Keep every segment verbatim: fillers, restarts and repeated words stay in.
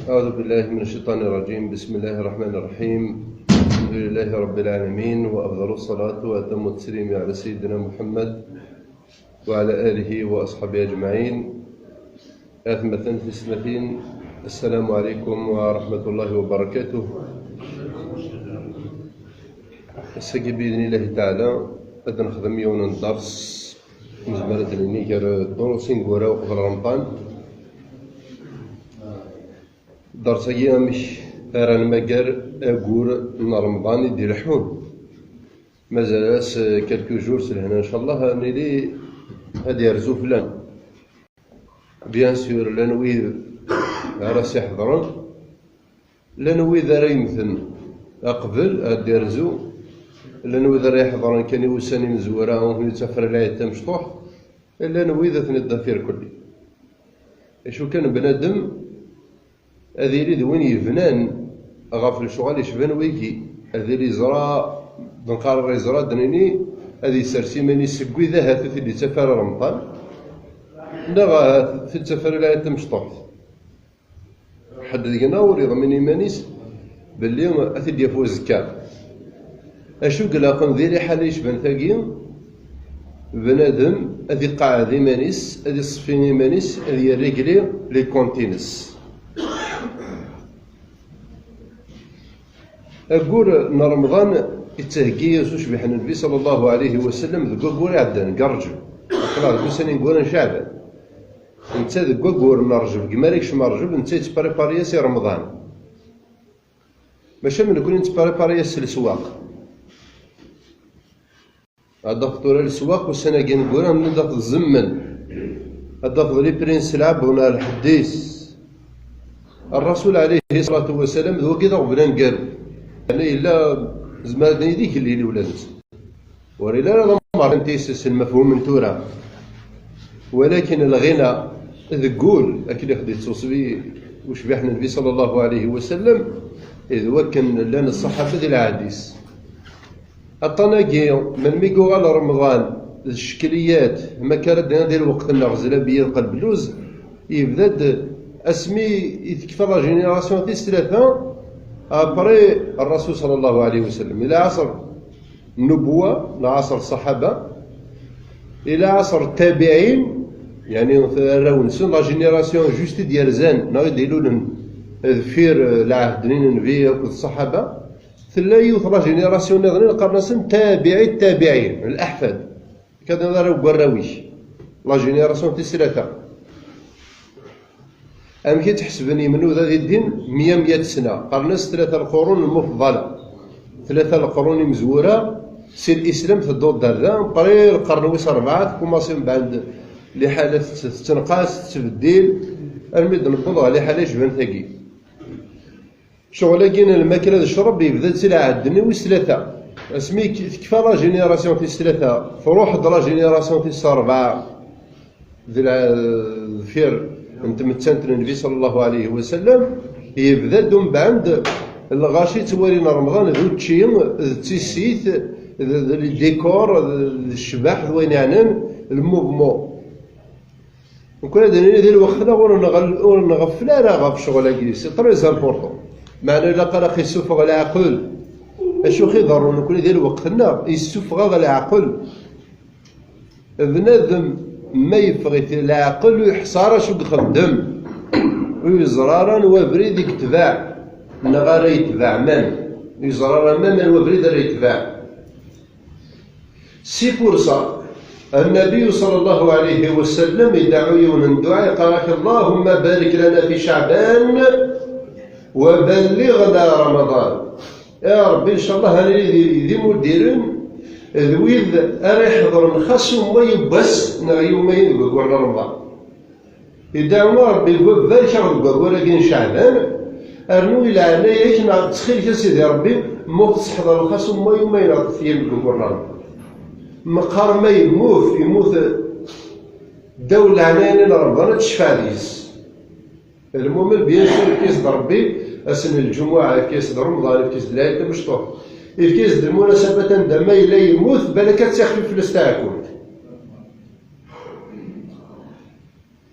أعوذ بالله من الشيطان الرجيم. بسم الله الرحمن الرحيم. الحمد لله رب العالمين، وأفضل الصلاة وأتم التسليم على سيدنا محمد وعلى آله وأصحابه أجمعين. Atmaten tisetmatin, السلام عليكم ورحمة الله وبركاته. Ass-agi, بإذن الله تعالى, ad nexdem yiwen n dders, nezmer ad d-nini gar ddurus ineggura uqbel Remḍan. Dders-agi, amek ara nmager aggur n Remḍan i d-ileḥḥun. Mazal-as quelques jours s lehna, ncallah, ad nili ad yerzu fell-aneɣ. Bien sûr, llan wid ara s-iḥeḍren, llan wid ara yemmten aqbel ad d-yerzu, llan wid ara iḥeḍren kan i wussan imezwura, ur ten-yettaf ara lɛid tamecṭuḥt, llan wid ad ten-id-taf irkelli. Acu kan, bnadem ad yili d win yebnan ɣef lecɣal yecban wigi, ad yili yeẓra, d nqarer yeẓra, d nini, ad yessers iman-is seg wid ahat ur t-id-yettaf ara Remḍan, neɣ ahat ur t-id-yettaf ara lɛid tamecṭuḥt. Ḥedd deg-neɣ ur iḍmin iman-is belli ad t-id-yaf uzekka. Acu i ilaqen di liḥala yecban tagi? Bnadem ad iqeɛɛed iman-is, ad iṣeffi iman-is, ad yerregli les comptes-ines. Aggur n Remḍan, ittheggi-as ucbiḥ n Nnbi ṣalla Llahu ɛalayhi wa sallam deg waggur iɛeddan, deg Rǧeb, aql-aɣ deg ussan ineggura n Ceɛban. Netta deg waggur n Rǧeb, deg mi ara yekcem Rǧeb, netta yettprépari-as i Remḍan. Maca am nekni nettprépari-as s leswaq. Ad d-tafeḍ tura leswaq ussan-agi ineggura, ad d-tafeḍ zemmen, ad d-tafeḍ les prix n sselɛa wwḍen ar lḥedd-is. Rrasul ɛalayhi ṣṣalatu wassalam d wagi d aɣbel aneggaru. Yerna yella, nezmer ad d-nini, d igellil ula d netta. Ur yelli ara d amerkantis s lmefhum n tura. Walakin lɣina deg wul, akken i ɣ-d-yettuṣbi ucbiḥ n Nnbi ṣalla Llahu ɛalayhi wa sallam, d wakken llan ṣṣaḥaba di lɛehd-is. Aṭṭan-agi, melmi i yuɣal Remḍan d ccekliyat, ma akka ara d-nini di lweqt-nneɣ, zlabiya d qelbluz, yebda-d asmi i tekfa la génération tis tlata après Rrasul ṣalla Llahu ɛalayhi wa sallam, ila ɛṣer nnubuwa, la ɛṣer ṣṣaḥaba, ila ɛṣer ttabiɛin, yeɛni arraw-nsen, la génération juste i d-yerzan neɣ i d-ilulen deffir, eh, lɛehd-nni n Nnbi akked ṣṣaḥaba. Tella yiwet la génération nniḍen i qqaren-asen tabiɛi ttabiɛin, leḥfad. Akka d ara deg warraw-ik, la génération tis tlata. Amek i tt-ḥesben yimnuda di ddin? Mya, mya sna. Qqaren-as tlata lqurun lmufḍala. Tlata leqrun imezwura, si lislam tedduḍ-d ar da, après lqern wis rebɛa, tkumaṣi mbeɛd liḥala tett-, tettenqas, tettbeddil, armi d-newweḍ ɣer liḥala yecban tagi. Ccɣel-agi n lmakla d ccrab yebda-d si lɛehd-nni wis tlata. Asmi k-, tekfa la génération tis tlata, truḥ-d la génération tis rebɛa, d la-, deffir n tmettant n Nnbi ṣalla Llahu ɛalayhi wa sallam, yebda-d umbeɛd lɣaci ttwalin Remḍan d učči, d tissit, d, d les décors, d, d ccbaḥ, d wayen yeɛnan le mouvement. Nekkni ad nini di lweqt-nneɣ ur nɣel-, ur nɣeffel ara ɣef ccɣel-agi, c'est très important. Meɛna ilaq ara ɣ-issufeɣ leɛqel. Acu i ɣ-iḍerrun nekkni di lweqt-nneɣ? Issufeɣ-aɣ leɛqel. Bnadem ma yeffeɣ-it leɛqel, ur iḥṣa ara acu i ixeddem, ur yeẓra ara anwa abrid i yetbeɛ, neɣ ara yetbeɛ man, ur yeẓra ara man anwa abrid ara yetbeɛ. C'est pour ça, Nnabi ṣalla Llahu ɛalayhi wa sallam ideɛɛu yiwen n dduɛa, yeqqar-ak: اللهم بارك لنا في شعبان وبلغنا رمضان. Ya Ṛebbi, ncallah, ad nili d, d imuddiren, d wid ara iḥeḍren xas umay n wass neɣ yumayen deg waggur n Remḍan. Ideɛɛu Ṛebbi: barek-aɣ deg waggur-agi n Ceɛban, rnu i leɛnaya-k, neɣ ttxil-k a Sidi Ṛebbi, ma ur ɣ-tesseḥḍreḍ xas umay, yumayen neɣ tlata deg waggur n Remḍan. Meqqar ma yemmut, yemmut ddaw leɛnaya-nni n Remḍan, ad tecfeɛ deg-s. Lmumen, bien sûr, yefka-as-d Ṛebbi ass n lǧumuɛa, yefka-as-d Remḍan, yefka-as-d lɛid tamecṭuḥt, yefka-as-d lmunasabat anda ma yella yemmut, balak ad tixfif fell-as taɛkumt.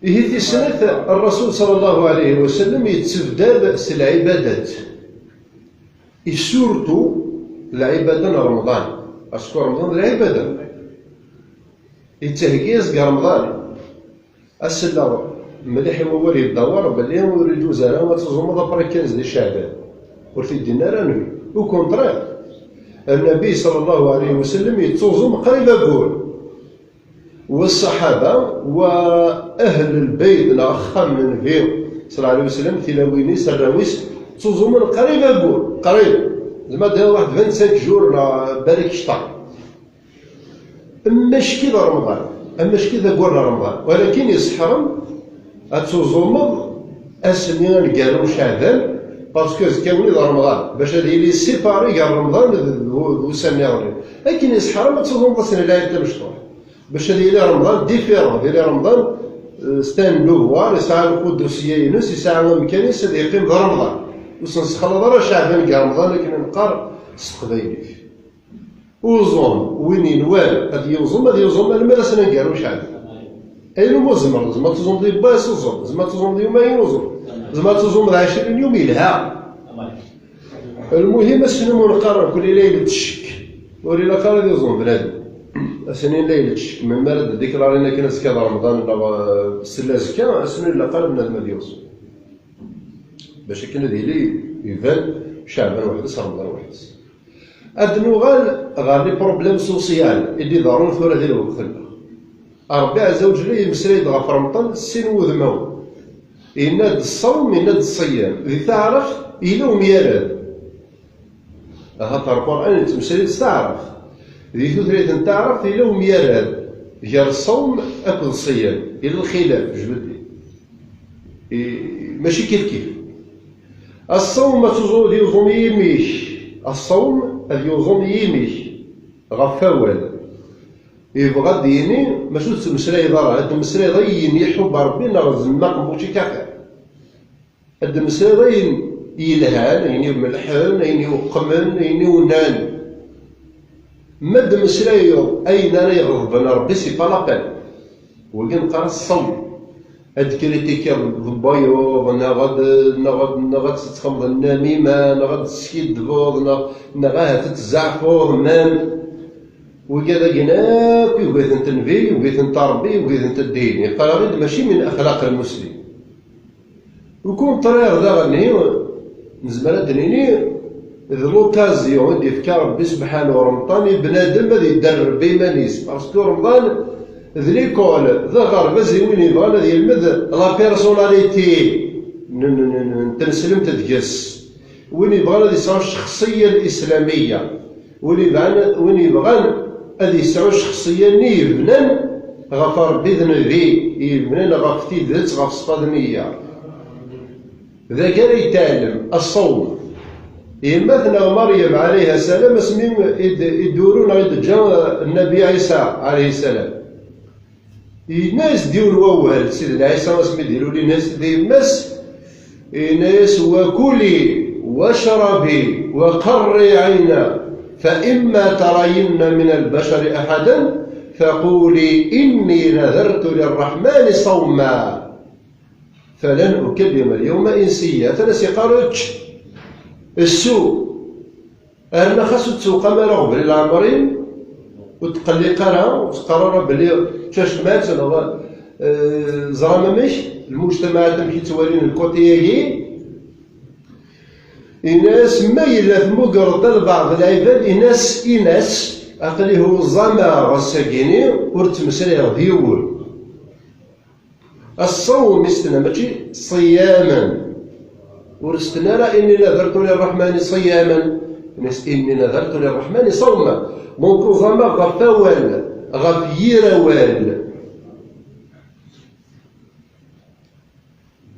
Ihi tis snat, Rrasul ṣalla Llahu ɛalayhi wa sallam yettebdad s lɛibadat. Et surtout lɛibada n Remḍan. Parce que Remḍan d lɛibada. Yettheggi-as deg Remḍan. Ad selleɣ mliḥ i wawal yeddawer belli ur iǧuz ara ad tuẓumeḍ après quinze di Ceɛban. Ur t-id-yenni ara anwi. Au contraire, Nnabi ṣalla Llahu ɛalayhi wa sallam yettuẓum qrib aggur. Wa ṣṣaḥaba wa ahl lbeyt neɣ axxam n Nnbi ṣalla Llahu ɛalayhi wa sallam, tilawin-is, arraw-is, ttuẓumen qrib aggur, qrib. Zeɛma ad d-yaweḍ waḥed vingt-cinq jours neɣ balak kter. Amack d Remḍan, amack d aggur n Remḍan, walakin yesseḥrem ad tuẓumeḍ ass-nni aneggaru n Ceɛban, parce que azekka-nni d Remḍan, bac ad yili séparé gar Remḍan d, d, d ussan-nniḍen. Akken yesseḥrem ad tuẓumeḍ ass n lɛid tamecṭuḥt, bac ad yili Remḍan différent, ad yili Remḍan, euh, c'est un devoir, yesɛa lqudusiya-ines, yesɛa amkan-is ad yeqqim d Remḍan. Ur s-nessexlaḍ ara Ceɛban deg Remḍan akken neqqar s teqbaylit. Uẓum, win yenwan ad yuẓum, ad yuẓum alma d ass aneggaru n Ceɛban. Ayen umi tzemreḍ, zeɛma ad tuẓumeḍ yiwwas, uẓum, zeɛma ad tuẓumeḍ yumayen, uẓum, zeɛma ad tuẓumeḍ ɛecrin yum, yelha. Lmuhim, ass-nni umi neqqar nekkni laylet ccekk, ur ilaq ara ad yuẓum bnadem. Ass-nni laylet ccekk, melmi ara d-diklarin akken azekka d Remḍan neɣ, eh, sella azekka, ass-nni ur ilaq ara bnadem ad yuẓum. Bac akken ad yili iban Ceɛban weḥd-s, Remḍan weḥd-s. Ad nuɣal ɣer les problèmes sociaux i d-iḍerrun tura di lweqt-nneɣ. Ṛebbi ɛezza wa jell yemmeslay-d ɣef Remḍan s sin wudmawen. Yenna-d ṣṣawm, yenna-d ṣṣiyam. Di taɛrabt yella umyarad. Axaṭer Lqur'an yettmeslay s taɛrabt. Di tutlayt n taɛrabt yella umyarad gar ṣṣawm akked ṣṣiyam. Yella lxilaf, jbed-d. I, mačči kif kif. Ṣṣawm ad tuẓu-, ad yuẓum yimi-k. Ṣṣawm ad yuẓum yimi-k ɣef wawal. Yebɣa ad d-yini, mačči ur tettmeslayeḍ ara, ad d-tmeslayeḍ ayen iḥubb Ṛebbi neɣ zemmeq n wučči kafir. Ad d-tmeslayeḍ ayen yelhan, ayen imelḥen, ayen iweqqmen, ayen iwnan. Ma d-tmeslayeḍ ayen ara iɣeḍben Ṛebbi, c'est pas la peine. Wagi neqqar-as ṣṣawm. Ad kritikiḍ d wayeḍ, neɣ ad, neɣ ad, neɣ ad tettxemmeḍ nnamima, neɣ ad teskiddbeḍ, neɣ, neɣ ahat ad tzeɛfeḍ, même. Wigad-agi akk yugi-tent Nnbi, yugi-tent Ṛebbi, yugi-tent ddin. Yeqqar-aɣ-id mačči min axlaq lmuslim. Au contraire daɣen, nezmer ad d-nini d l'occasion i d-yefka Ṛebbi subḥanahu Remḍan i bnadem ad iderreb iman-is. Parce que Remḍan d l'école, d aɣerbaz i win yebɣan ad yelmed la personnalité n, n, n, n tneslemt deg-s. Win yebɣan ad yesɛu ccexṣiyya l-islamiyya. Win yebɣan, win yebɣan ad yesɛu ccexṣiyya-nni yebnan ɣef Ṛebbi d Nnbi, yebnan ɣef tidet, ɣef ṣṣfa d nneyya. Dagi ara yetɛellem aṣṣawm. Yemma-tneɣ Meryem, ɛalayha ssalam, asmi i d-, i d-uru neɣ i d-teǧǧa, eh, Nnabi Ɛisa, ɛalayhi ssalam. Yenna-yas-d yiwen wawal, Sidna Ɛisa asmi d-ilul, yenna-yas-d i yemma-s, yenna-yas: "وكلي واشربي وقري عينا، فإما ترين من البشر أحدا فقولي إني نذرت للرحمن صوما فلن أكلم اليوم إنسيا." Atan as-yeqqar: "Ečč, ssu." Rna xas ur ttsewqam ara aɣbel i leɛmer-im, ur tqelliq ara, ur teqqar ara belli d tacmat, neɣ, eh, ẓram amek lmujtamaɛat amek i ttwalin lkuṭi-agi. Ini-as, ma yella tmugreḍ-d albaɛḍ lɛibad, ini-as, ini-as, aql-i huẓameɣ ass-agini, ur ttmeslayeɣ d yiwen. Aṣṣawm i s-tenna, mačči ṣṣiyaman. Ur s-tenna ara: "إني نذرت للرحمن صياما". Tenna-s: "إني نذرت للرحمن صوما". Donc, uẓameɣ ɣef awal, ɣef yir awal.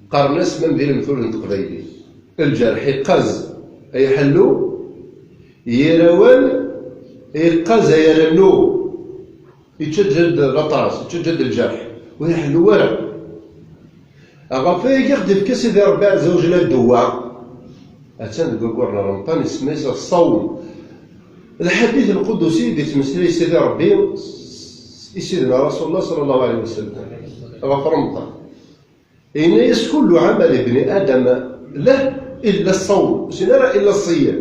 Qqaren-as, mam di lemtul n teqbaylit, lǧerḥ iqqaz ay aḥellu, yir awal iqqaz ay arennu. Yettaǧǧa-d laṭas, yettaǧǧa-d lǧerḥ, ur iḥellu ara. Ɣef wayagi i ɣ-d-ifka Sidi Ṛebbi ɛezza wa jalla ddewwa. Attan deg waggur n Remḍan, isemma-yas ṣṣawm. Lḥadit lqudusi i d-yettmeslay Sidi Ṛebbi i Sidna Rasul Llah ṣalla Llahu ɛalayhi wa sallam ɣef Remḍan. Yenna-yas: "Kullu ɛamali bni Adam lah illa ṣṣawm." Ur sin ara illa ṣṣiyam.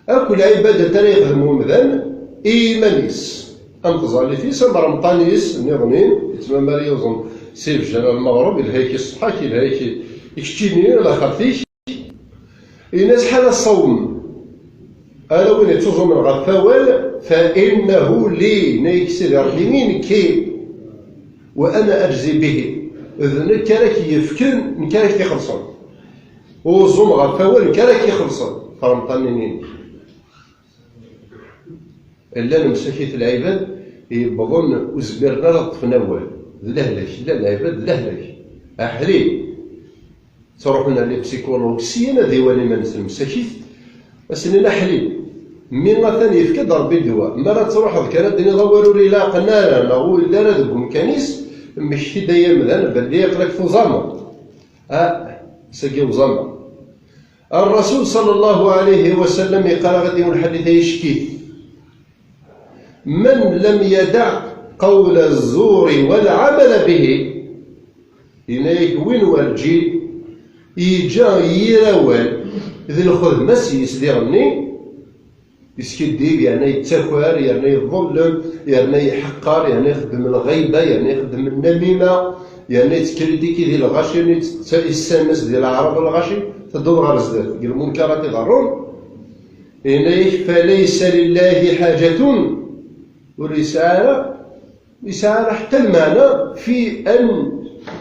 Akk lɛibadat ara yexdem umdan i yiman-is. Am tẓallit-is, am remṭan-is, nniḍen, yettmamar yuẓen si lefjer ar lmeɣreb, yelha-yak i ṣṣeḥḥa-k, yelha-yak i keččini, laxert-ik. Yenna-yas: "Ḥala ṣṣawm, ala win yettuẓumen ɣef wawal, fa innahu li", yenna-yak Sidi Ṛebbi, i nekki, wa ana ajzi bihi, d nekk ara k-yefken, nekk ara k-ixellṣen. Uẓum ɣef wawal, nekk ara k-ixellṣen ɣef remṭan-nni-inek. Llan msakit lɛibad yewwḍen ur zmiren ara ad ṭṭfen awal. D lehlak, llan lɛibad d lehlak. Aḥlil. Ttruḥun ar les psychologues, syin ad iwali iman-nsen msakit. Ad s-inin aḥlil. Mi atan yefka-d Ṛebbi ddwa. Mi ara truḥeḍ kan ad d-tiniḍ awal ur ilaqen ara, neɣ ur yelli ara deg umkan-is, mmekti-d ay amdan belli aql-ak tuẓameḍ. Ah, sagi uẓameɣ. Ṛṛasul ṣalla Llahu ɛalayhi wa sallam iqqar-aɣ-d yiwen lḥadit ay icekk-it: "Man lam yada' qawla zzuri wal amala bihi", yenna-yak win werǧin yeǧǧa yir awal d lxedma s-yes diɣenni, yeskiddib, yerna yettaker, yerna yeḍlem, yerna iḥeqqer, yerna ixeddem lɣiba, yerna ixeddem nnamima, yerna yettkritiki di lɣaci, yerna yett-, yessamas di leɛraḍ lɣaci, tedduḍ ɣer zdat deg lmunkarat iḍerrun. Yenna-yak: "Falaysa lillahi ḥaǧatun", ur yesɛi ara, ur yesɛi ara ḥetta lmeɛna fi an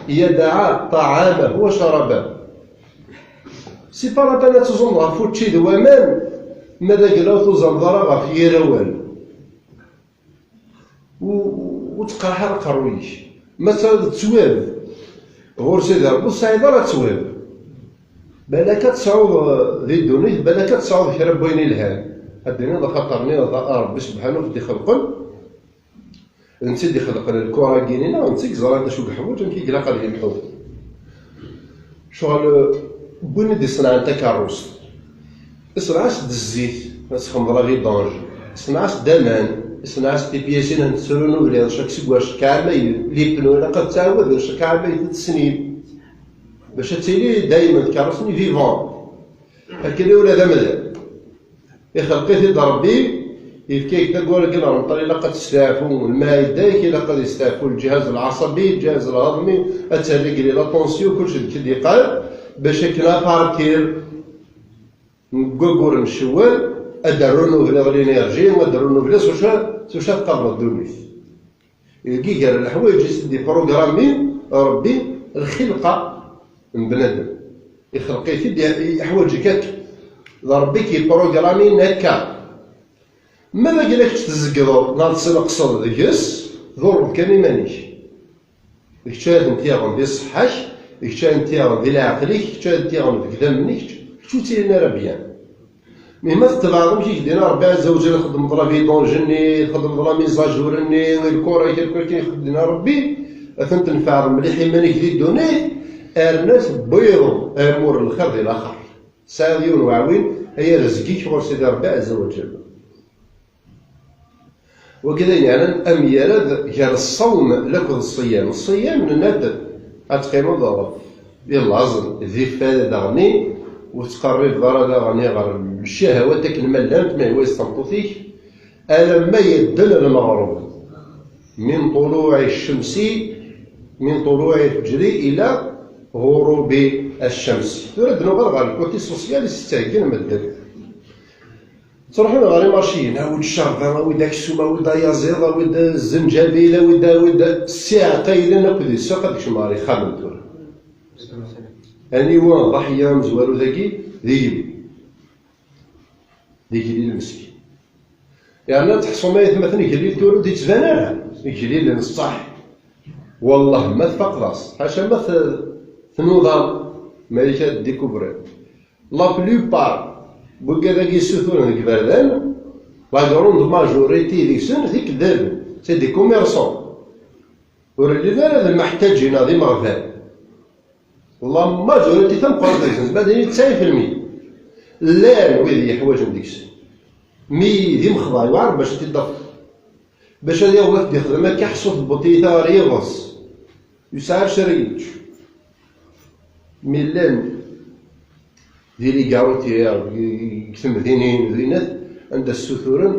yada'a ṭaɛamahu wa carabahu. Si paratan ad tuẓumeḍ ɣef wučči d waman, ma d agla ur tuẓameḍ ara ɣef yir awal. U-, u-, ur tqerreḥ ara aqerruy-ik. Ma tesɛiḍ ttwab ɣur Sidi Ṛebbi, ur tesɛiḍ ara ttwab. Balak ad tesɛuḍ, eh, di ddunit, balak ad tesɛuḍ kra n wayen ilhan. Ad d-tiniḍ axaṭer-nni Ṛebbi subḥanahu i d-ixelqen, d netta i d-ixelqen lkura-agi-nni, neɣ d netta i yeẓran d acu i yeḥwaǧ, amek i ilaq ad yemḥu. Ccɣel, win i d-iṣenɛen takeṛṛust, iṣenɛ-as-d zzit, ad txedmeḍ la vidange, iṣenɛ-as-d aman, iṣenɛ-as-d tipyasin n ttrunubli, chaque seg wa chaque ɛama, les pneus, ilaq ad ttɛawad chaque ɛama, tesnin. Bac ad tili daymen tkeṛṛust-nni vivant. Akken i ula d amdan. Ixelq-it-id Ṛebbi, yefka-yak taggara-agi n remṭan, ilaq ad testeɛfu lmaɛida-k, ilaq ad yesteɛfu lǧihaz lɛaṣabi, lǧihaz lhaḍmi, ad terregli la tension, kullec d k-d-yeqqar, bac akken à partir n waggur n Cewwal, ad d-rrunubleḍ l'énergie, ad d-rrunubleḍ s wacu, s wacu ad tqableḍ ddunit. Deg gar leḥwayeǧ i s-d-iprogrammi Ṛebbi lxilqa n bnadem. Ixleq-it-id, yeḥwaǧ-ik akka. D Ṛebbi i k-iprogrammin akka. Ma d akken ad kečč tzegreḍ neɣ tesneqseḍ deg-s, tḍurreḍ kan iman-ik. D kečč ara tent-yaɣen di ṣṣeḥḥa-k, d kečč ara tent-yaɣen di leɛqel-ik, d kečč ara tent-yaɣen deg idammen-ik, kečč, kečč ur ttilin ara bien. Mi ma tetbeɛḍ amek i k-d-yenna Ṛebbi ɛezza wa ǧal, txeddmeḍ la vidange-nni, txeddmeḍ la mise à jour-nni, lkura-k, akk akken i k-d-yenna Ṛebbi, ad ten-tenfɛeḍ mliḥ iman-ik di ddunit, arna tewwiḍ amur n lxir di laxert. Tesɛiḍ yiwen n uɛwin, ay arezg-ik ɣur Sidi Ṛebbi ɛezza wa ǧal. Wagi d ayen yeɛnan amyarad gar ṣṣawm lakked ṣṣiyam. Ṣṣiyam, nenna-d ad teqqimeḍ di laẓ, di fad daɣen, ur tettqerribeḍ ara daɣen ɣer ccahawat akken ma llant, ma ihwa-yas tameṭṭut-ik, alamma yedden lmeɣreb. Min ṭuluɛ ccemsi, min ṭuluɛ lfeǧri ila ɣurubi ccemsi. Tura ad nuɣal ɣer le côté social i s-ttheggin medden. Ttruḥun ɣer imarciyen, awi-d ccerba, awi-d aksum, awi-d ayaziḍ, awi-d zzenǧabil, awi-d, awi-d ssiɛqa yellan akk di ssuq, ad kecmeɣ ɣer yexxamen tura. Aniwa ḍaḥya amezwaru dagi? D igenni. D igellil meskin. Yerna teḥṣum ay atmaten, igellil tura ur d-yettban ara. Igellil n ṣṣeḥ. Wallah ma tfaqeḍ-as. Ḥaca ma t-, tnuḍa, ma yek ad découvrir. La plupart n wigad-agi yessuturen deg iberdan, la grande majorité deg-sen d ikeddaben, c'est des commerçants. Ur llin ara d lmeḥtaǧin neɣ d imeɣban. La majorité tameqqrant deg-sen, ma d-nini tesɛin fi lmiyya. Llan wid yeḥwaǧen deg-sen. Mi d imexḍa, yewɛer bac ad t-id-tafeḍ. Bac ad yaweḍ ad t-id-ixdem akka, ḥṣu tewweḍ tiyita ɣer yiḍes. Ur yesɛi ara acu ara yečč. Mi llan di les grands tiers, deg temdinin, dinat, anda ssuturen,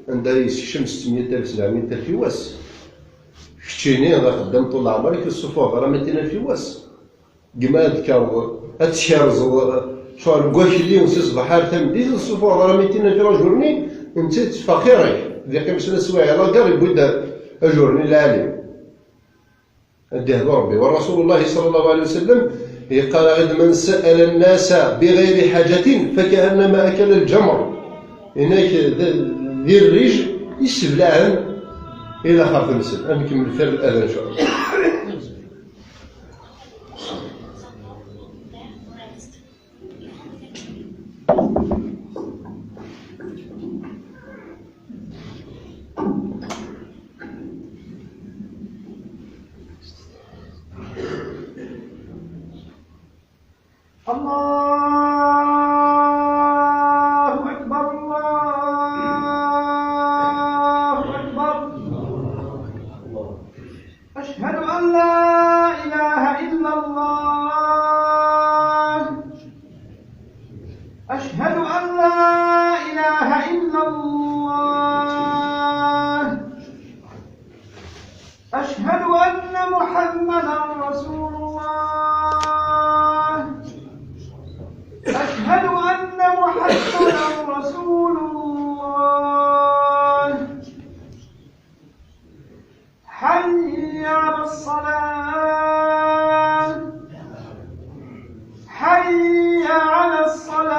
anda yessekcem settmeyya alef, sebɛemyya alef i wass. Keččini d axeddam ṭul leɛmer-ik, ur tessufuɣeḍ ara mitin alef i wass. Gma ad tkerzeḍ, ad tkerzeḍ, ccɣel deg wakli si ṣṣbeḥ ar tameddit, ur tessufuɣeḍ ara mitin alef i la journée, netta yetteffeɣ xir-ik. Di qim sna swayeɛ, la gare, yewwi-d ajourni lɛali. Ad d-ihdu Ṛebbi. Wa Rasulullah sallallahu alayhi wa sallam yeqqar-aɣ-d: "Man sa'ala an-nasa bi ghayri hajatin fa ka'annama akala al-jamr." Inak d, d irrij yesseblaɛen i laxert-nsen. Ad nkemmel fir l-adan, in ca Allah. الله أكبر، الله أكبر. أشهد أن لا إله إلا الله. أشهد أن لا إله إلا الله. أشهد أن محمدا رسول الله. أشهد أن محمدا رسول الله. حي على الصلاة. حي على الصلاة.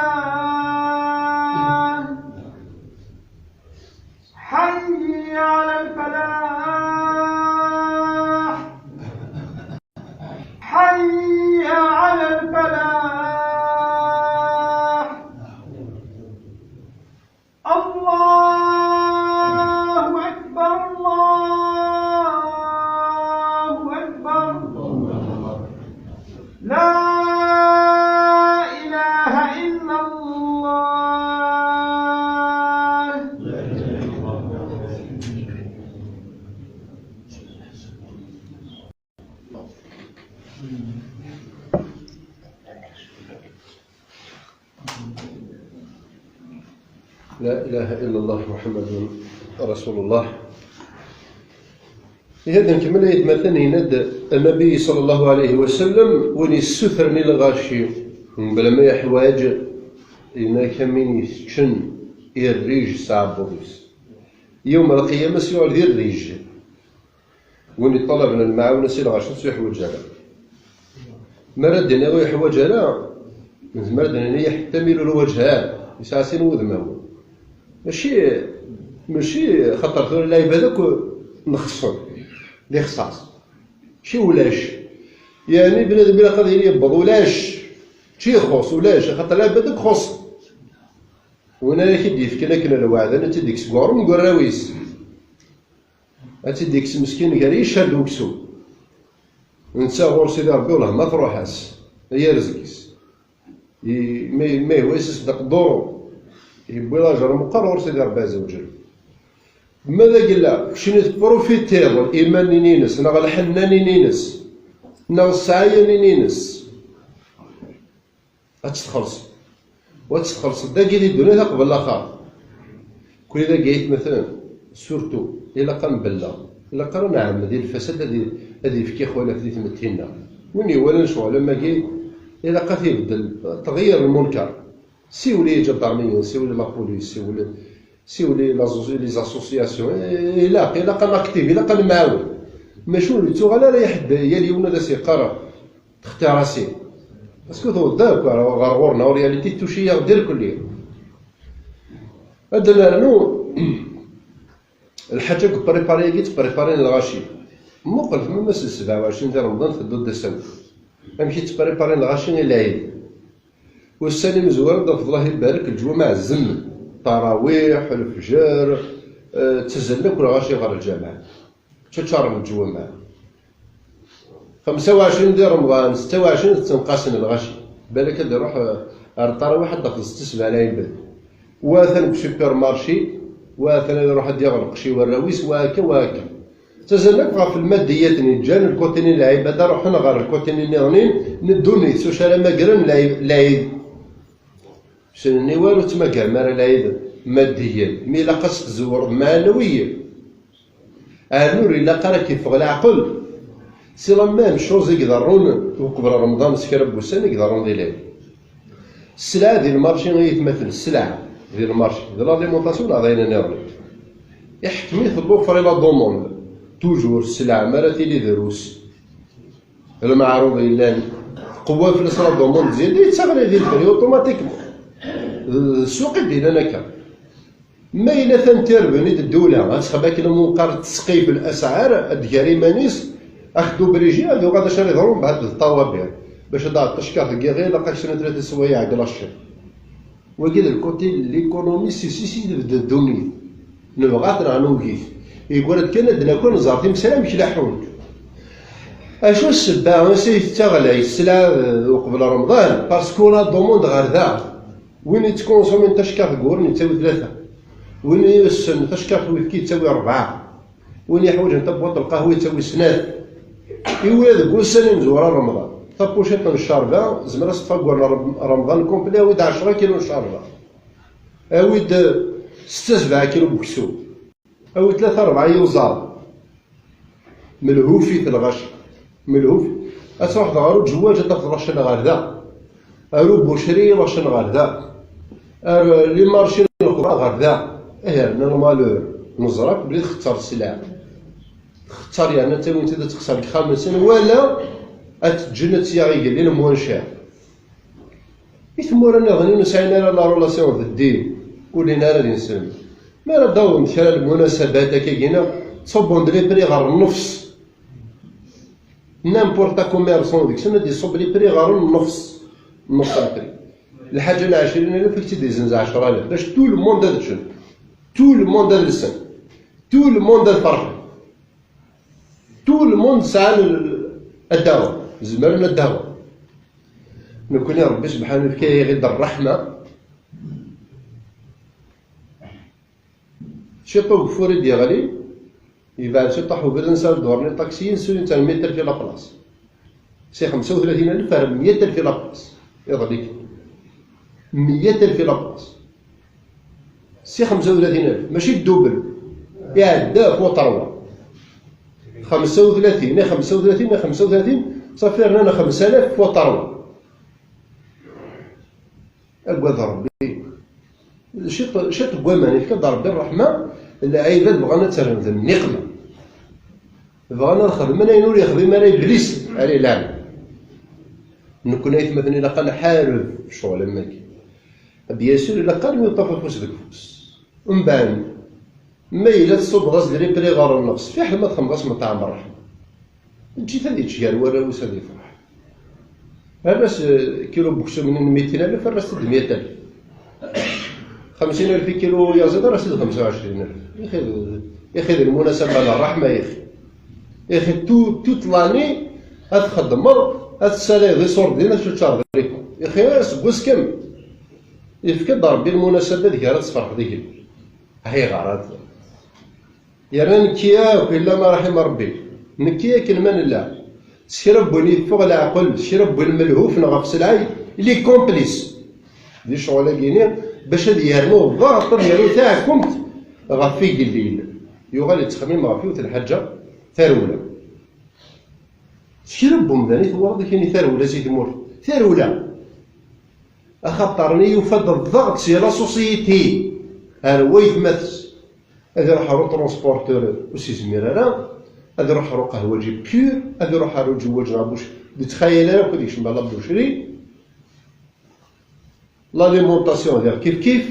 حي على الفلاح. حي على الفلاح. الله أكبر، الله أكبر. لا إله إلا الله. La ilaha illallah Muhammadun Rasulullah. Ihi ad nkemmel ayetmaten, yenna-d Nnbi sallallahu alayhi wa sallam, win yessutren i lɣaci mebla ma yeḥwaǧ, yenna-k am win yesseččen irrij s aɛebbuḍ-is. Yawm al-qiyama s yuɣal d irrij. Win iṭalaben lemɛawna si lɣaci ur yeḥwaǧ ara. Mi ara d-iniɣ ur yeḥwaǧ ara, nezmer ad d-nini yeḥtamilu lwajhan, yesɛa sin wudmawen. Mačči, mačči xaṭer tura lɛibad akk nxeṣṣen, d ixṣaṣ. Mačči ulac. Yeɛni bnadem ilaq ad yili yewweḍ ulac. Mačči ixuṣ, ulac, xaṭer lɛibad akk xuṣṣen. Win ara k-id-yefken akken lweɛda, ad tt-id-ikkes deg uɣrum deg warraw-is. Ad tt-id-ikkes meskin gar yiccer d uksum. Netta ɣur Sidi Ṛebbi wellah ma truḥ-as, ay arezg-is. I-, ma, ma yehwa-yas iṣeddeq duṛu, yewwi lajer meqqer ɣur Sidi Ṛebbi ɛezza wa jell. Ma d agella, keččini tprofitiḍ iman-nni-ines, neɣ lḥenna-nni-ines, neɣ ssɛaya-nni-ines. Ad tt-txellṣeḍ. U ad tt-txellṣeḍ dagi di ddunit aqbel laxert. Kul dagi aytmaten, surtout, ilaq ad nbelleɣ. Ilaq ara nɛemmed i lfasad ad i-, ad yefk ixulaf di tmetti-nneɣ. Win iwalan ccɣel am wagi, ilaq ad t-ibeddel, tɣeyyir lmunkar. Siwel i iǧadarmiyen, siwel i lapulis, siwel, siwel i lazo-, les associations. Eh, ilaq, ilaq ad naktiv, ilaq ad nemɛawen. Maca ur yettuɣal ara i ḥedd, yal yiwen ad as-yeqqar, textiṛ-as-in. Parce que tewweḍ akk ɣer, ɣer ɣur-neɣ, en réalité, tuci-yaɣ-d irkelli. Ad d-nernu lḥaǧa deg upripari-agi, ttpriparin lɣaci. Muqel, tma ma s sebɛa u ɛecrin di Remḍan tedduḍ d asawen. Amek i ttpriparin lɣaci i lɛid? Ussan imezwura, d afeḍlah ibarek, leǧwameɛ zemmen. Tarawiḥ, lefjer, eh, ttazalen akk lɣaci ɣer lǧameɛ. Ččaččaren leǧwameɛ. Xemsa u ɛecrin di Remḍan, setta u ɛecrin tettenqasen lɣaci. Balak ad iruḥ, eh, ar ṭarawiḥ ad d-tafeḍ setta sebɛa lɛibad. Wa atan deg supermarché, wa atan ad iruḥ ad yaɣ lqecc i warraw-is, wa akka, wa akka. Ttazzalen akk ɣef lmaddiyaten, ǧǧan lkuṭini n lɛibada, ruḥen ɣer lkuṭini nniḍen n ddunit, s wacu ara magren lɛi-, lɛid. Ssnen i waru ttmagarem ara lɛid maddiyen, mi ilaq ad s-tzewreḍ meɛnawiyen. Ɛni ur ilaq ara k-iffeɣ leɛqel? C'est la même chose i iḍerrun uqbel Remḍan s kra n wussan i iḍerrun di lɛid. Sselɛa di lmarci, ay atmaten, sselɛa di lmarci, d l'alimentation neɣ d ayen nniḍen. Iḥkem-it l'offre et la demande. Toujours sselɛa, mi ara tili drus, lmeɛruḍ yellan, tqewwa fell-as la demande, tezzi-d, yettaɣlay di lefri automatiquement. D ssuq i d-yellan akka. Ma yella tantirben i d-ddula, ad texdem akken umi neqqar tesqif l'asɛar, ad d-gar iman-is, ad t-obligi, ad yuɣal d acu ara yeḍrun, mbeɛd d ṭṭawabir. Bac ad d-tɛeṭṭeḍ ckaṛ deg yiɣil, ilaq-ak snat tlata swayeɛ deg lacci. Wagi d lkuti n l'économie, si, si, si, d ddunit. Nebɣa-t neɣ nugi-t. Yegra-d kan ad d-naki ad nẓer timsal amek leḥḥunt. Acu ssebba i s-yettaɣlay sselɛa, eh, uqbel Remḍan? Parce que la demande ɣer da. Win yettkonsumin tacekkart deg wurren yettawi tlata. Win yessen tacekkart n uyefki yettawi rebɛa. Win yeḥwaǧen tabwaṭ n lqahwa yettawi snat. I wula deg wussan imezwura n Remḍan, tapuciṭ n ccarba, zemreɣ ad s-tfaggur Remḍan complet, awi-d ɛecra kilu n ccarba. Awi-d setta sebɛa kilu n weksum. Awi-d tlata rebɛa yuẓaḍ. Melhuf-it lɣaci. Melhuf. Ad truḥeḍ ɣer uǧewwaǧ, ad tafeḍ lɣaci ɣer da. Ar ubucri, lɣaci ɣer da. Ar limarci n lxeḍra ɣer da. Ihi, rnan malheur. Neẓra akk belli txetter sselɛa. Txetter yerna ttawin-tt-id ad texser deg ixxamen-nsen, wala ad tt-ǧǧen ad tt-yaɣ igellil n wanca. I tmura nniḍen ur nesɛin ara la relation d ddin, ur llin ara d inselmen. Mi ara d-awḍent kra n lmunasabat akkagi-nni, ttṣubbun-d les prix ɣer nnefs. N'importe commerçant deg-sen ad iṣubb les prix ɣer nnefs. Nnefs n prix. Lḥaǧa n ɛecrin alef i tt-id-izenz ɛecra alaf. Bac tout le monde ad ččen. Tout le monde ad lsen. Tout le monde ad ferḥen. Tout le monde sɛan l-, ad d-aɣen. Zemren ad d-aɣen. Nekkni Rebbi Sebḥanu yefka-yaɣ-id ṛṛeḥma. Ciṭ ugeffur i d-yeɣli, yebɛed ciṭuḥ ubrid, nsa ad dduren iṭaksiyen, ssuyin-tt ar meyya alef i la place. Si xemsa u tlatin alef ar meyya alef i la place. Iḍelli kan. Meyya alef i la place. Si xemsa u tlatin alef, mačči ddubel. Iɛedda ɣef waṭerwa. Xemsa u tlatin, i xemsa u tlatin, i xemsa u tlatin, safi rnan xemsa alaf ɣef waṭerwa. Agad Rebbi. Ciṭ, ciṭ n waman, yefka-d Rebbi ṛṛeḥma, lɛibad bɣan ad terren d nniqma. Bɣan ad xedmen ayen ur yexdim ara Iblis, alayhi lɛanat. Nekkni aytmaten ilaq ad nḥareb ccɣel am wagi. Bien sûr, ilaq armi yeṭṭef afus deg ufus. Mbeɛd, ma yella tṣubbeḍ-as-d les prix ɣer nnefs, fiḥel ma txedmeḍ-as meṭɛem ṛṛeḥma. Eǧǧ-it ad yečč gar warraw-is ad yefreḥ. Err-as, eh, kilu n weksum-nni n mitin alef, err-as-t-id meyya alef. Xemsin alef i kilu yaziḍ, err-as-id xemsa u ɛecrin alef. Ixi d, ixi d lmunasaba n ṛṛeḥma, ixi. Ixi tout, toute l'année ad txeddmeḍ, ad tessalayeḍ iṣurdiyen, ad teččareḍ rriku. Ixi aseggas kamel. Yefka-d Ṛebbi lmunasaba deg ara tesferḥeḍ igelli. Ayɣer ad Yerna nekki akk, illa ma raḥima Ṛebbi. Nekki akken ma nella. S kra n win yeffeɣ leɛqel, s kra n win melhuf neɣ ɣef sselɛa, il est complice. Di ccɣel-agi-ni, bac ad yernu ḍḍeɣ, ad yernu taɛkumt ɣef igellil. Yuɣal yettxemmim ɣef yiwet n lḥaǧa, tarewla. S kra n wemdan i tewweḍ akken i tarewla si tmurt. Tarewla! Axaṭer-nni yufa-d ḍḍeɣ si la société ar waytma-s. Ad iruḥ ar utransporteur ur s-izmir ara, ad iruḥ ar uqehwaǧi pur, ad iruḥ ar uǧewwaǧ neɣ buc, ur yettxayal ara akk ad yekcem ar la boucherie. L'alimentation diɣ kif kif,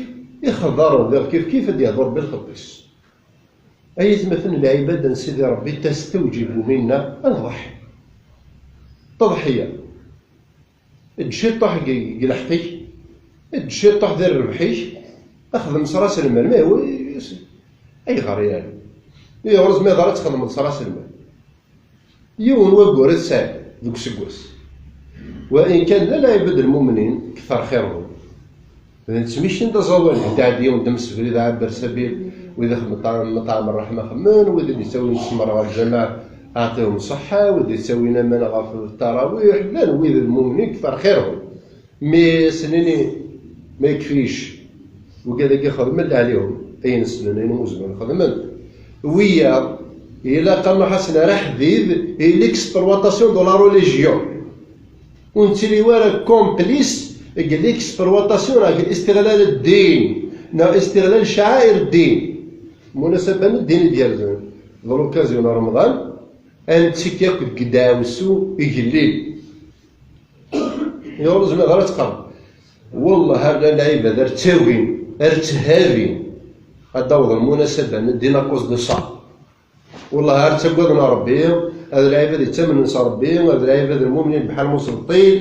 ixḍaren diɣ kif kif, ad yehḍu Ṛebbi lxelq-is. Ay atmaten, lɛibada n Sidi Ṛebbi testewǧib minna ad nḍeḥḥi. Taḍḥiya. Eǧǧ ciṭṭaḥ deg, deg lḥeqq-ik, eǧǧ ciṭṭaḥ di rrbeḥ-ik, xdem s ras lmal. Ma iwa-, ayɣer yani? Iɣrez ma iḍar ad txedmeḍ s ras lmal. Yiwen waggur i tesɛiḍ deg useggas. Wa in kan la lɛibad lmumnin kter xirhum. D nettmicin d aẓawali, dɛed yiwen d amsebrid, ɛabber sabil, Wid ixedmen ṭṭɛam, ṭṭɛam ṛṛeḥma xedmen, wid i d-ittawin ttmer ɣer lǧameɛ, aɛṭihum ṣṣeḥḥa, wid ittawin aman ɣef ttarawiḥ, llan wid lmumnin kter xirhum. Mi s-nini ma yekfic, wigad-agi xedmen leɛlihum, ayen ssnen, ayen umi zemren xedmen. Wiyaḍ, ilaq ad nruḥ ad s-nerr aḥdid i l'exploitation de la religion. Ur nettili ara complice deg l'exploitation neɣ deg istiɣlal ddin neɣ istiɣlal caɛair ddin. Munasaba n ddin i d-yerzen d l'occasion n Remḍan, ad nettekki akk deg ddeɛwessu igellil. Yuɣ ur zmireḍ ara ad teqqareḍ: Wellah, ar llan lɛibad ar ttawin, ar tthabin, ad d-awḍen munasaba n ddin à cause de ça. Wellah, ar ttaggaden Ṛebbi, ad lɛibad ittamnen s Ṛebbi, ad lɛibad lmumnin bḥal musebbṭin,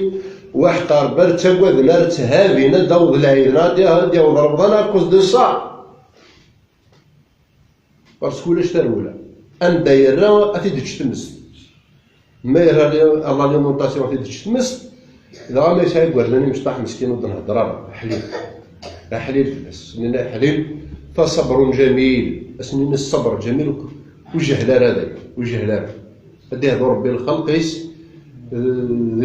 waḥed Ṛebbi ar ttaggaden, ar tthabin, ad d-awḍ lɛid, ad d-yaweḍ Remḍan à cause de ça. Parce que ulac tarewla. Anda yerra, ad t-id-teǧǧ tmest. Ma yerra li-, à l'alimentation, ad t-id-teǧǧ tmest. Dɣa ma yesɛa igerdan imecṭaḥ meskin ur d-nhedder ara. Aḥlil. Aḥlil fell-as. Nini aḥlil, fa ṣabrun ǧamil. As-nini ṣṣabr ǧamil, ur jehel ara dagi. Ur jehel ara. Ad d-ihdu Ṛebbi lxelq-is, d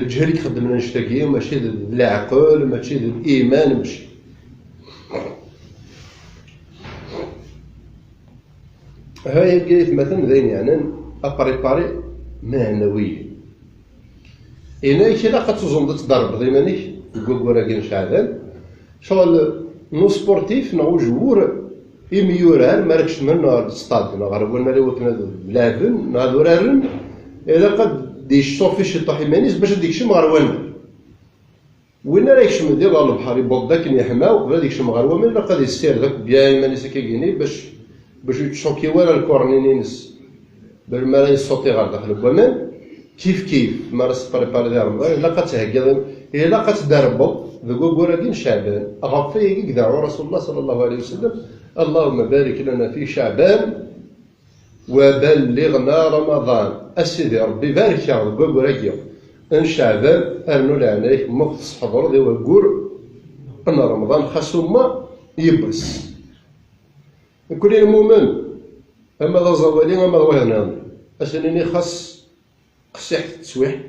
lǧehd i ixeddmen annect-agi, mačči d leɛqel, mačči d liman, mačči. Ha-yagi aytmaten d ayen yeɛnan apréparé meɛnawiyen. Yenna-ak ilaq ad tuẓumeḍ ad tderbeḍ iman-ik deg waggur-agi n Ceɛban. Ccɣel n usportif neɣ ujewwur, imyurar, mi ara kecmen ɣer lestad neɣ ɣer wannar i wakken ad leɛben neɣ ad uraren, ilaq ad d-yeccufi ciṭuḥ iman-is bac ad d-yekcem ɣer wannar. Win ara yekcmen diɣ ɣer lebḥer, yewweḍ-d akken yeḥma, uqbel ad yekcem ɣer waman, ilaq ad yessired akk bya iman-is akkagini bac, bac ur yettcuki wara lkurnin-ines. Bel mi ara yessuṭi ɣer daxel n waman, kif kif, mi ara s-tprépariḍ i Remḍan, ilaq ad theggiḍ, ilaq ad tderbeḍ deg waggur-agi n Ceɛban. Ɣef wayagi i ideɛɛu Rasulullah sallallahu alayhi wa sallam: اللهم بارك لنا في شعبان وبلغنا رمضان. A Sidi Ṛebbi, barek-aɣ deg waggur-agi n Ceɛban, rnu leɛnaya-k ma ur t-tesḥeḍreḍ i waggur n Remḍan, xas umma yiwwas. Nekkni lmumen, ama d aẓawali, ama d wayeḍ nniḍen, ad s-nini xas qessiḥet tteswiḥt,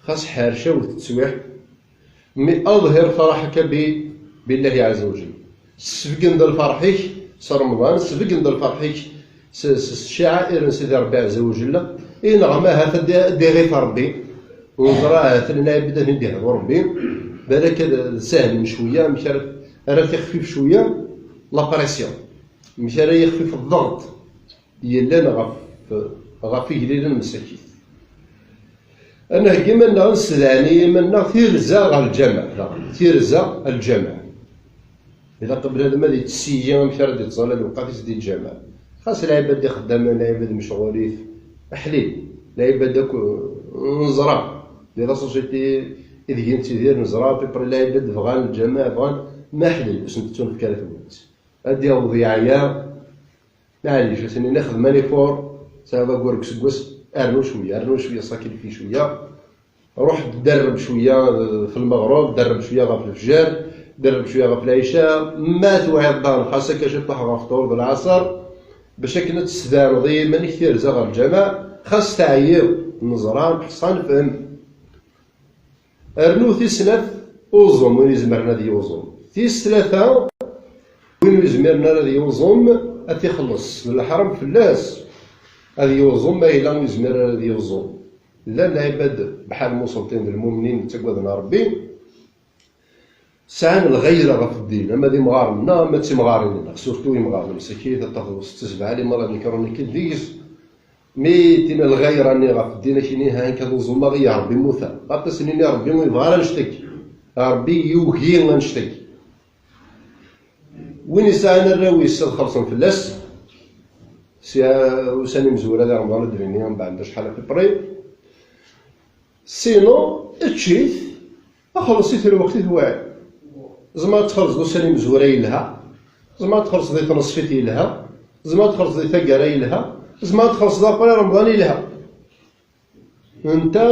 xas ḥercawet tteswiḥt, mi aḍhir faraḥka bi, billahi ɛezza wa jell. Sbeggen-d lferḥ-ik s Remḍan, sbeggen-d lferḥ-ik s, s, s ccaɛair n Sidi Ṛebbi ɛezza wa jell, i neɣ ma ahat ad d-, ad d-iɣit Ṛebbi, ur neẓra ahat lɛibad ad ten-id-ihdu Ṛebbi, balak ad, ad sahmen cwiya, amek ara, ara tixfif cwiya la pression, amek ara yexfif ḍḍeɣṭ yellan ɣef, ɣef igellilen msakit. Ad nheggi iman-nneɣ, ad nessedɛni iman-nneɣ tirza ɣer lǧameɛ, daɣen, tirza ɣer lǧameɛ. Ilaq bnadem ad yettessi amek ara d-ittẓalla lewqat-is di lǧameɛ. Xas lɛibad d ixeddamen, lɛibad mecɣulit, aḥlil. Lɛibad akk neẓra. Di la société ideg i nettidir neẓra, à peu près lɛibad bɣan lǧameɛ, bɣan, ma aḥlil, ur sen-tettunefk ara tewwurt. Ad d-yaweḍ yeɛya, Maɛlic, ad s-nini xdem un effort, tesɛiḍ aggur deg useggas, rnu cwiya, rnu cwiya, sacrifi cwiya. Ruḥ derreb cwiya, eh, f lmeɣreb, derreb cwiya ɣef lefjer, derreb cwiya ɣef lɛica, ma tewɛiḍ daɣen xas akka ciṭuḥ ɣef ṭhur d lɛaṣer, bac akken ad tesderneḍ i yiman-ik tirza ɣer lǧameɛ, xas teɛyiḍ, neẓra, neḥṣa, nefhem. Rnu tis snat, uẓum, win izemren ad yuẓum. Tis tlata, win ur yezmiren ara ad yuẓum, ad t-ixelleṣ. D leḥram fell-as ad yuẓum ma yella ur yezmir ara ad yuẓum. Llan lɛibad bḥal muselṭin d lmumnin ttaggaden Ṛebbi, sɛan lɣayra ɣef ddin, ama d imɣaren-nneɣ, ama d timɣarin-nneɣ, surtout imɣaren, msakit, ad tafeḍ setta sebɛa limaḍ n ikruniken deg-s, mi tina lɣayra-nni ɣef ddin, akini, ha, nekk ad uẓumeɣ, i Ṛebbi mmuteɣ. Aṭas nini Ṛebbi ur yebɣa ara annect-agi. Ṛebbi yugi annect-agi. Win yesɛan arraw-is ad xellṣen fell-as, si ussan imezwura di Remḍan ad d-nini, mbeɛd acḥal à peu près. Sinon, ečč-it, xelleṣ-it lweqt i tewɛiḍ. Tzemreḍ ad txellṣeḍ ussan imezwura yelha, tzemreḍ ad txellṣeḍ di tneṣfit yelha, tzemreḍ ad txellṣeḍ di taggara yelha, tzemreḍ ad txellṣeḍ après Remḍan yelha. Nta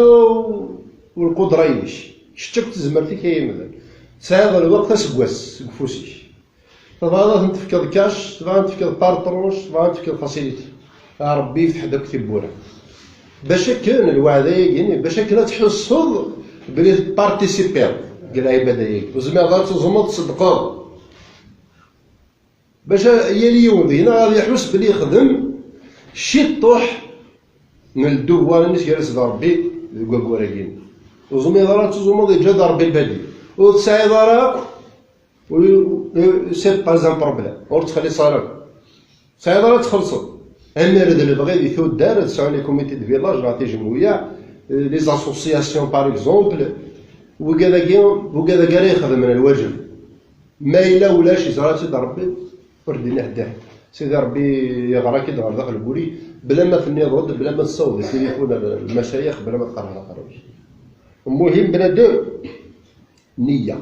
u lqudra-inek, kečč akk d tezmert-ik ay amdan. Tesɛiḍ lweqt aseggas deg ufus-ik. Tebɣiḍ ad ten-tefkeḍ cash, tebɣiḍ ad ten-tefkeḍ par tranche, tebɣiḍ ad ten-tefkeḍ facilité. A Ṛebbi yefteḥ-d akk tiwwura. Bac akken lweɛda-agi, bac akken ad tḥusseḍ belli tpartisipiḍ deg lɛibada-agi. Ur tezmireḍ ara ad tuẓumeḍ tṣeddqeḍ. Bac yal yiwen deg-neɣ ad iḥuss belli yexdem ciṭuḥ n ddewwar-nni s gar-as d Ṛebbi deg waggur-agi. Ur tezmireḍ ara ad tuẓumeḍ, yeǧǧa-d Ṛebbi lbadi. Ur tesɛiḍ ara akk, ur, ur, c'est pas un problème. Ur ttxelliṣ ara. Tesɛiḍ ara txellṣeḍ. Amer d lebɣi di tuddar, ad sɛun les comités de village neɣ tijemwiya, les associations par exemple, wigad-agi, wigad-agi ara ixedmen lwaǧeb. Ma yella ulac, yeẓra-tt-id Ṛebbi, ur d-ini ḥedd. Sidi Ṛebbi yeɣra-k-id ɣer daxel n wul-ik, bla ma tenniḍ-d, bla ma tessawḍeḍ tilifun ar lmacayex, bla ma teqqareḍ aqerruy. Lmuhim, bnadem, nniya.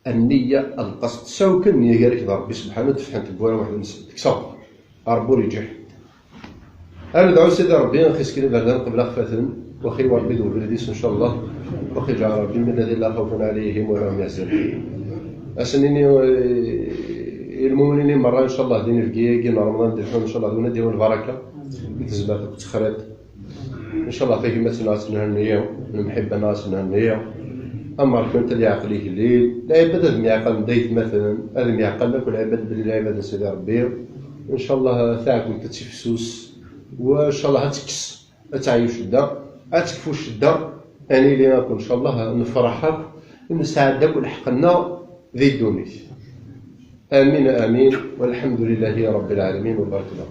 Nniya, lqasd. Saw kan nniya gar-ak d Ṛebbi subḥanahu, tefḥen tewwura waḥed-nsen, tekseḍ. Ṛebbi ur yeǧǧi ḥedd. Ad nedɛu Sidi Ṛebbi, xis kan iberdan qbel axfaten, waxi Ṛebbi d ubrid-is, ncallah, waxi ǧeɛl Ṛebbi min alladhina la xawfun ɛalayhim wa la hum yaḥzanun. Ad sen-nini, eh, i lmumnin merra, ncallah, di inebgi-agi n Remḍan d-iḥun, ncallah, d win ad d-yawi lbaraka di tezmert akked texriḍt. Ncallah, tagmat-nneɣ ad tenhenni, lemḥibba-nneɣ ad tenhenni. Amerkan ad yeɛqel igellil, lɛibad ad myeɛqalen d aytmaten, ad myeɛqalen akk lɛibad belli lɛibad n Sidi Ṛebbi. Ncallah, taɛkemt ad tifsus, wa ncallah ad tekkes, ad teɛyu ccedda, ad tekfu ccedda, ad nili akk ncallah nefṛeḥ akk, nesɛedda akk lḥeqq-nneɣ di ddunit. Amin, amin, walḥemdulillahi Ṛebbil ɛalamin, wa barak Allah.